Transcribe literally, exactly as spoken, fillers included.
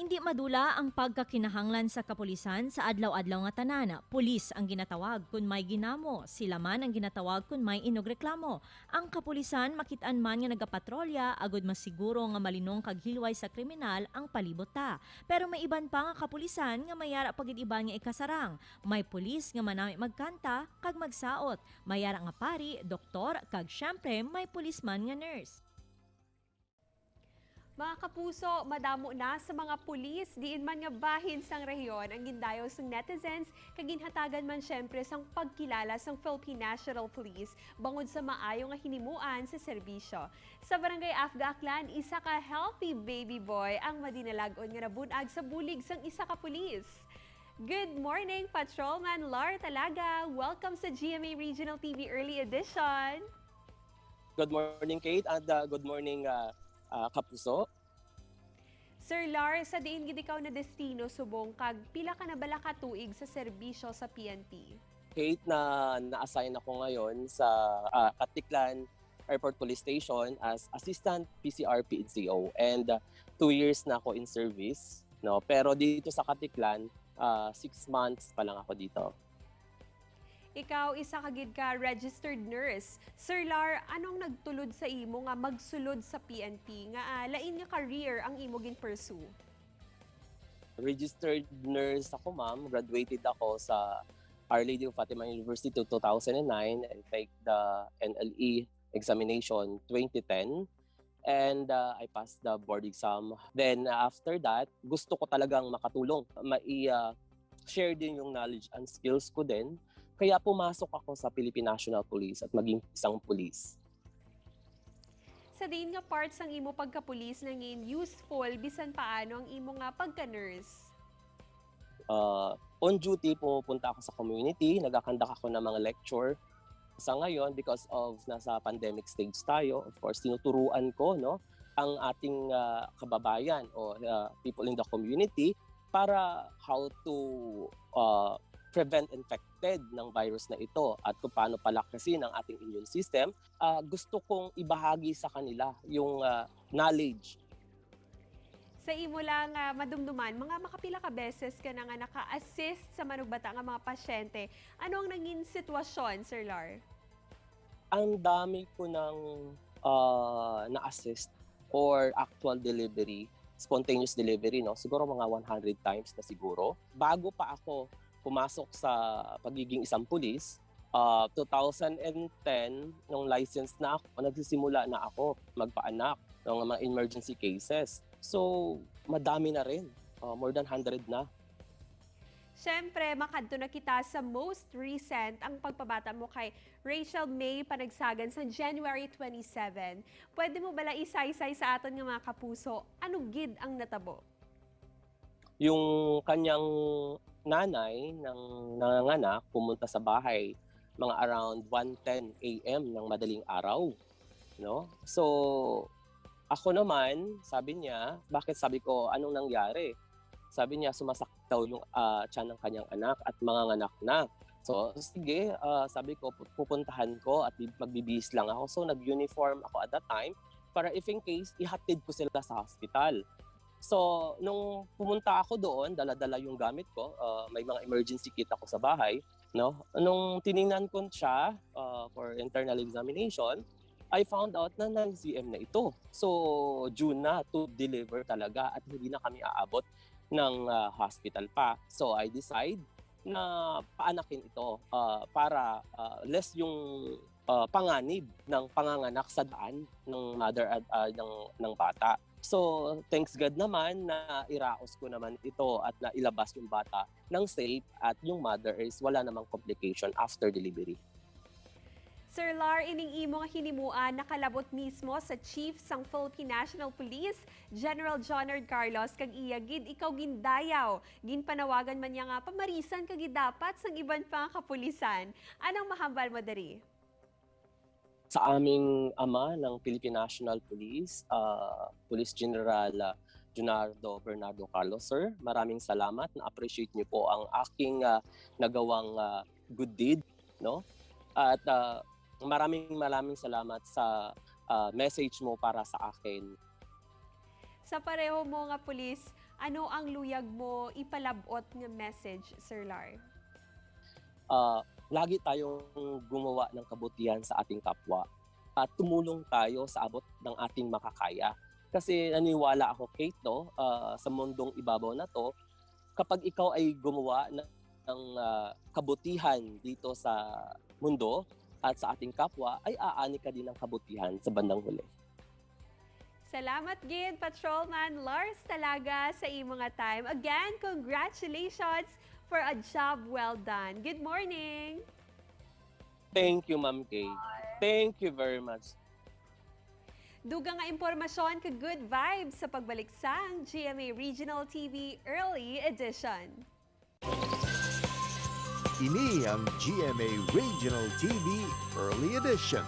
Hindi madula ang pagkakinahanglan sa kapulisan sa adlaw-adlaw nga tanan. Pulis ang ginatawag kon may ginamo, sila man ang ginatawag kon may inugreklamo. Ang kapulisan makit-an man nga nagapatrolya agod masiguro nga malinong kag hilway sa kriminal ang palibot ta. Pero may iban pa nga kapulisan nga may ara pa gid iban nga ikasarang. May pulis nga manami magkanta kag magsaot. May ara nga pari, doktor, kag syempre may pulisman nga nurse. Mga kapuso, madamo na sa mga pulis diin man nga bahin sang rehiyon ang gindayaw sang netizens kag ginhatagan man siyempre sang pagkilala sang Philippine National Police bangod sa maayo nga hinimuan sa serbisyo. Sa Barangay Afga, Aklan, isa ka healthy baby boy ang madinalag-on nga nabun-ag sa bulig sang isa ka pulis. Good morning, Patrolman Lar Talaga! Welcome sa G M A Regional T V Early Edition! Good morning, Kate, and uh, good morning, uh, uh, Kapuso. Sir Lar, sa diin gid ikaw nadestino subong kag pila ka na bala ka tuig sa serbisyo sa P N P? Kate, na na-assign ako ngayon sa uh, Katiklan Airport Police Station as Assistant P C R P N C O, and uh, two years na ako in service, no? Pero dito sa Katiklan, uh, six months pa lang ako dito. Ikaw, isa ka gid ka registered nurse. Sir Lar, anong nagtulod sa imo nga magsulod sa P N P nga ah, lain nga career ang imo gin-pursue? Registered nurse ako, ma'am. Graduated ako sa Our Lady of Fatima University to two thousand nine and take the N L E examination twenty ten. And uh, I passed the board exam. Then uh, after that, gusto ko talagang makatulong. Mai uh, share din yung knowledge and skills ko din. Kaya pumasok ako sa Philippine National Police at maging isang police. Sa diin nga part sang imo pagkapulis nangin useful bisan paano ang imo nga pagka-nurse? Uh, on duty, pumupunta ako sa community, nagakandak ako ng mga lecture. Sa ngayon, because of nasa pandemic stage tayo, of course, tinuturuan ko, no, ang ating uh, kababayan o uh, people in the community para how to uh, prevent infected ng virus na ito at kung paano palakasin ang ating immune system. Uh, gusto kong ibahagi sa kanila yung uh, knowledge. Sa imo lang uh, madumduman, mga makapila ka beses ka na nga naka-assist sa manugbata nga mga pasyente. Ano ang nangin sitwasyon, Sir Lar? Ang dami ko ng uh, na-assist or actual delivery, spontaneous delivery, no? Siguro mga one hundred times na siguro. Bago pa ako pumasok sa pagiging isang pulis, uh, two thousand ten, nung license na ako, nagsisimula na ako magpaanak ng mga emergency cases. So, madami na rin. Uh, more than hundred na. Siyempre, makadto na kita sa most recent ang pagpabata mo kay Rachel May Panagsagan sa January twenty-seven. Pwede mo bala isaysay sa aton nga mga kapuso, ano gid ang natabo? Yung kanyang nanay ng nanganganak pumunta sa bahay mga around one ten a m ng madaling araw, no? So, ako naman, sabi niya, bakit, sabi ko, anong nangyari? Sabi niya, sumasakit daw yung uh, tiyan ng kanyang anak at manganganak na. So, sige, uh, sabi ko, pupuntahan ko at magbibihis lang ako. So, nag-uniform ako at that time para if in case, ihatid ko sila sa hospital. So, nung pumunta ako doon, dala-dala yung gamit ko, uh, may mga emergency kit ako sa bahay, no? Nung tiningnan ko siya uh, for internal examination, I found out na non-C M na ito. So, due na to deliver talaga at hindi na kami aabot ng uh, hospital pa. So, I decide na paanakin ito uh, para uh, less yung uh, panganib ng panganganak sa daan ng mother at uh, ng, ng bata. So, thanks God naman na iraos ko naman ito at na ilabas yung bata ng safe at yung mother is wala namang complication after delivery. Sir Lar, ining imo nga hinimuan nakalabot mismo sa Chief sang Philippine National Police, General Jonard Carlos, kag iya gid ikaw gindayaw. Ginpanawagan man niya nga pamarisan kag gidapat sang iban pa nga kapulisan. Anong mahambal mo diri? Sa aming ama ng Philippine National Police, uh, Police General uh, Junardo Bernardo Carlos, sir, maraming salamat. Na-appreciate niyo po ang aking uh, nagawang uh, good deed, no? At uh, maraming maraming salamat sa uh, message mo para sa akin. Sa pareho mo nga pulis, Ano ang luyag mo ipalab-ot nga message, Sir Lar? Ah, lagi tayong gumawa ng kabutihan sa ating kapwa at tumulong tayo sa abot ng ating makakaya. Kasi naniwala ako, Kate, no, ah, sa mundong ibabaw na to, kapag ikaw ay gumawa ng, ng ah, kabutihan dito sa mundo at sa ating kapwa, ay aani ka din ng kabutihan sa bandang huli. Salamat gid, Patrolman Lars Talaga, sa imo nga time. Again, congratulations for a job well done. Good morning! Thank you, Ma'am Kay. Thank you very much. Dugang nga impormasyon kag good vibes sa pagbalik sang G M A Regional T V Early Edition. Ini ang G M A Regional T V Early Edition.